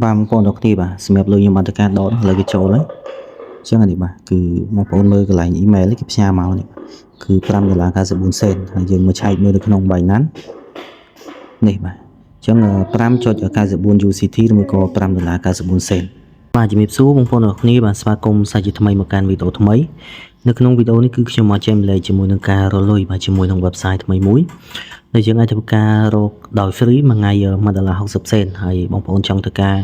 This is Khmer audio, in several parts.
បាទបងប្អូនទាំងគ្នាបាទសម្រាប់លុយខ្ញុំបានទៅការដកឥឡូវគេចូលហើយអញ្ចឹងអានេះបាទគឺបងប្អូនមើលកន្លែង email នេះគេផ្ញើមកនេះគឺ5ដុល្លារ94សេនហើយយើងមកឆែកមើលនៅក្នុង Binance នេះបាទអញ្ចឹង5.94 UCT ឬមួយក៏5ដុល្លារ94សេនបាទជំរាបសួរបងប្អូនទាំងគ្នាបាទស្វាគមន៍សាជាថ្មីមកកាន់វីដេអូថ្មីនៅក្នុងវីដេអូនេះគឺខ្ញុំមកចែករំលែកជាមួយនឹងការរកលុយបាទជាមួយនឹង website ថ្មីមួយដែលយើងអាចធ្វើការរកដោយ free មួយថ្ងៃ1ដុល្លារ60សេនហើយបងប្អូនចង់ធ្វើការ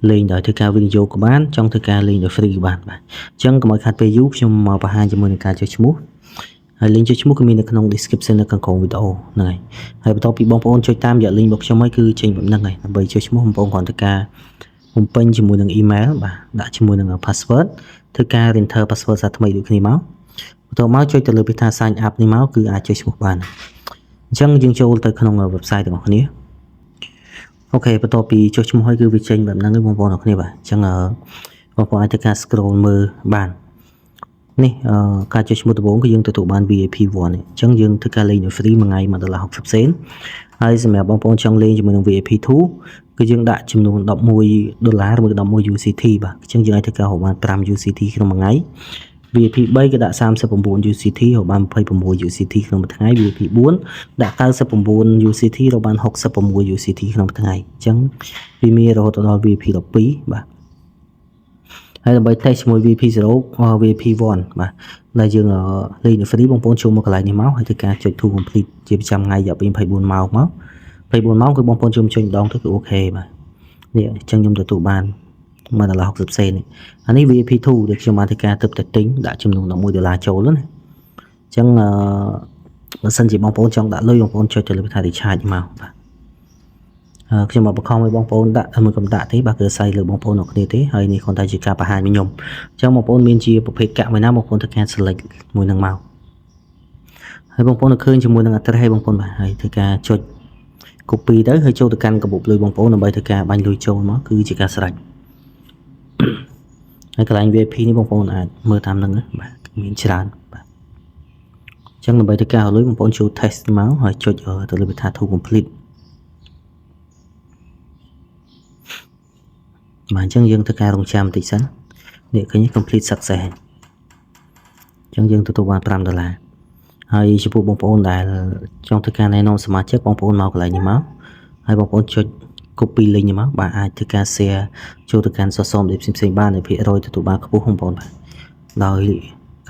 លេងដោយធ្វើការវិនិយោគក៏បានចង់ធ្វើការលេងដោយ free ក៏បានបាទអញ្ចឹងកុំឲ្យខាត់ពេលយូរខ្ញុំមកបង្ហាញជាមួយនឹងការចុះឈ្មោះហើយ link ចុះឈ្មោះគឺមាននៅក្នុង description នៅខាងក្រោមវីដេអូហ្នឹងហើយហើយបន្ទាប់ពីបងប្អូនចុចតាមរយៈ link របស់ខ្ញុំហើយគឺចេញបែបហ្នឹងហើយដើម្បីចុះឈ្មោះបងប្អូនគ្រាន់តែការបំពេញជាមួយនឹង email បាទដាក់ជាមួយនឹង password ធ្វើការ enter password សាថ្មីដូចគ្នាមកបន្ទាប់មកចុចទៅលើពាក្យថា sign up នេះមកគឺអាចចុះឈ្មោះបានអញ្ចឹងយើងចូលទៅក្នុង website ទាំងអស់គ្នាOK បន្ទាប់ពីចុះឈ្មោះហើយគឺវាចេញបែបហ្នឹងឯងបងប្អូនទាំងគ្នាបាទអញ្ចឹងបងប្អូនអាចធ្វើការ scroll មើលបាននេះការចុះឈ្មោះដំបូងគឺយើងទទួលបាន VIP 1នេះអញ្ចឹងយើងធ្វើការលេងនៅ free មួយថ្ងៃ1ដុល្លារ60សេនហើយសម្រាប់បងប្អូនចង់លេងជាមួយនឹង VIP 2គឺយើងដាក់ចំនួន11ដុល្លារឬមួយ11 UCT បាទអញ្ចឹងយើងអាចធ្វើការរកបាន5 UCT ក្នុងមួយថ្ងៃ VIP 3គឺដាក់39 UCT រកបាន26 UCT ក្នុងមួយថ្ងៃ VIP 4ដាក់99 UCT រកបាន66 UCT ក្នុងមួយថ្ងៃអញ្ចឹងវាមានរហូតដល់ VIP 12បាទហើយដើម្បី test ជាមួយ VIP 0 VIP 1បាទដែលយើងលេងនៅ free បងប្អូនចូលមកកន្លែងនេះមកហើយធ្វើការចុច to complete ជាប្រចាំថ្ងៃរយៈពេល24ម៉ោងមក24ម៉ោងគឺបងប្អូនចូលចុចម្ដងទៅគឺ OK បាទនេះអញ្ចឹងខ្ញុំទទួលបាន1ដុល្លារ60សេននេះអានេះ VIP 2ដែលខ្ញុំបានធ្វើការទៅតែទិញដាក់ចំនួន11ដុល្លារចូលណាអញ្ចឹងអឺបើសិនជាបងប្អូនចង់ដាក់លុយបងប្អូនចុចទៅលើថា recharge មកបាទ ខ្ញុំមកបង្ខំឲ្យបងប្អូនដាក់មួយកុំដាក់ទេបាទគឺអាស្រ័យលើបងប្អូនអ្នកគ្នាទេហើយនេះគ្រាន់តែជាការបង្ហាញមកខ្ញុំអញ្ចឹងបងប្អូនមានជាប្រភេទកាក់មួយណាបងប្អូនធ្វើការ select មួយនឹងមកហើយបងប្អូននឹងឃើញជាមួយនឹង address ឲ្យបងប្អូនបាទហើយធ្វើការចុច copy ទៅហើយចូលទៅកាន់កាបូបលុយបងប្អូនដើម្បីធ្វើការបាញ់លុយចូលមកគឺជាការស្រេចហើយកន្លែង VIP នេះបងប្អូនអាចមើលតាមនឹងណាបាទមានច្រើនបាទអញ្ចឹងដើម្បីធ្វើការរកលុយបងប្អូនចូល test មកហើយចុចទៅលើពាក្យថា to complete បាទអញ្ចឹងយើងធ្វើការរងចាំបន្តិចសិននេះឃើញ complete success អញ្ចឹងយើងទទួលបាន5ដុល្លារហើយចំពោះបងប្អូនដែលចង់ធ្វើការណែនាំសមាជិកបងប្អូនមកកន្លែងនេះមកហើយបងប្អូនចុច copy link នេះមកបាទអាចធ្វើការ share ចូលទៅកាន់ social media ផ្សេងៗបាននៅភាគរយទទួលបានខ្ពស់បងប្អូនបាទដោយ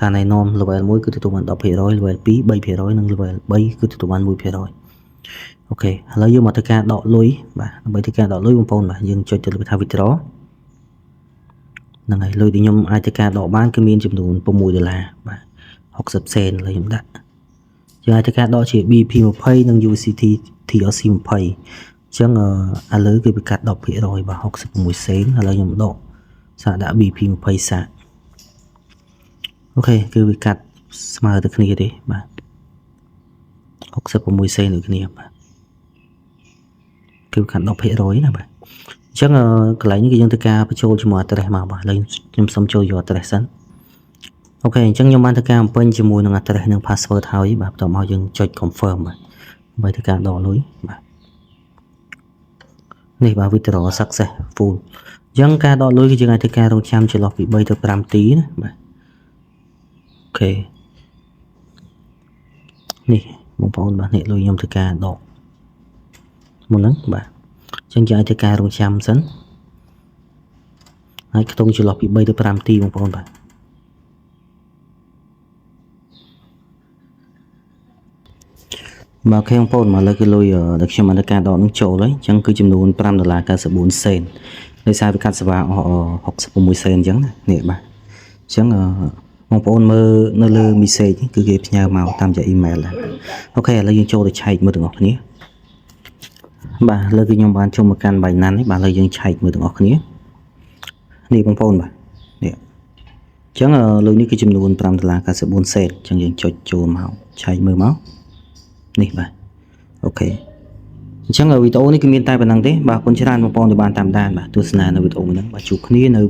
ការណែនាំ level 1គឺទទួលបាន10% level 2 3%និង level 3គឺទទួលបាន1%OK ឥឡូវយើងមកធ្វើការដកលុយបាទដើម្បីធ្វើការដកលុយបងប្អូនបាទយើងចុចទៅលើថា withdraw ហ្នឹងហើយលុយដែលខ្ញុំអាចធ្វើការដកបានគឺមានចំនួន6ដុល្លារបាទ60សេនឥឡូវខ្ញុំដាក់យើងអាចធ្វើការដកជា BEP 20និង UCT TRC 20អញ្ចឹងឥឡូវគឺវាកាត់10%បាទ66សេនឥឡូវខ្ញុំដកសាកដាក់ BEP 20សាក OK គឺវាកាត់ស្មើទៅគ្នាទេបាទ66សេនដូចគ្នាបាទគឺកាត់10%ណាបាទអញ្ចឹងកន្លែងនេះគឺយើងធ្វើការបញ្ចូលជាមួយ address មកបាទឥឡូវខ្ញុំសុំចូលយក address សិន OK អញ្ចឹងខ្ញុំបានធ្វើការបំពេញជាមួយនឹង address និង password ហើយបាទបន្ទាប់មកយើងចុច confirm បាទដើម្បីធ្វើការដកលុយបាទនេះបាទ withdraw successful អញ្ចឹងការដកលុយគឺយើងអាចធ្វើការរងចាំចន្លោះពី3ទៅ5ទីណាបាទ OK នេះបងប្អូនបាទនេះលុយខ្ញុំធ្វើការដកមុនហ្នឹងបាទអញ្ចឹងយើងអាចធ្វើការរងចាំសិនហើយខ្ទង់ចន្លោះពី3ទៅ5ទីបងប្អូនបាទបាទ OK បងប្អូនមកលើគឺលុយដែលខ្ញុំបានធ្វើការដកនឹងចូលហើយអញ្ចឹងគឺចំនួន5ដុល្លារ94សេនដោយសារវាកាត់សេវាអស់66សេនអញ្ចឹងណានេះបាទអញ្ចឹងបងប្អូនមើលនៅលើ message គឺគេផ្ញើមកតាមរយៈ email ដែរ OK ឥឡូវយើងចូលទៅឆែកមើលទាំងអស់គ្នាបាទលើគឺខ្ញុំបានចូលមកកាន់ Binance នេះបាទឥឡូវយើងឆែកមើលទាំងអស់គ្នានេះបងប្អូនបាទនេះអញ្ចឹងលុយនេះគឺចំនួន5ដុល្លារ94សេនអញ្ចឹងយើងចុចចូលមកឆែកមើលមកនេះបាទ OK អញ្ចឹងវីដេអូនេះគឺមានតែប៉ុណ្ណឹងទេបាទអរគុណច្រើនបងប្អូនដែលបានតាមដានបាទទស្សនានៅវីដេអូមួយហ្នឹងបាទជួបគ្នានៅ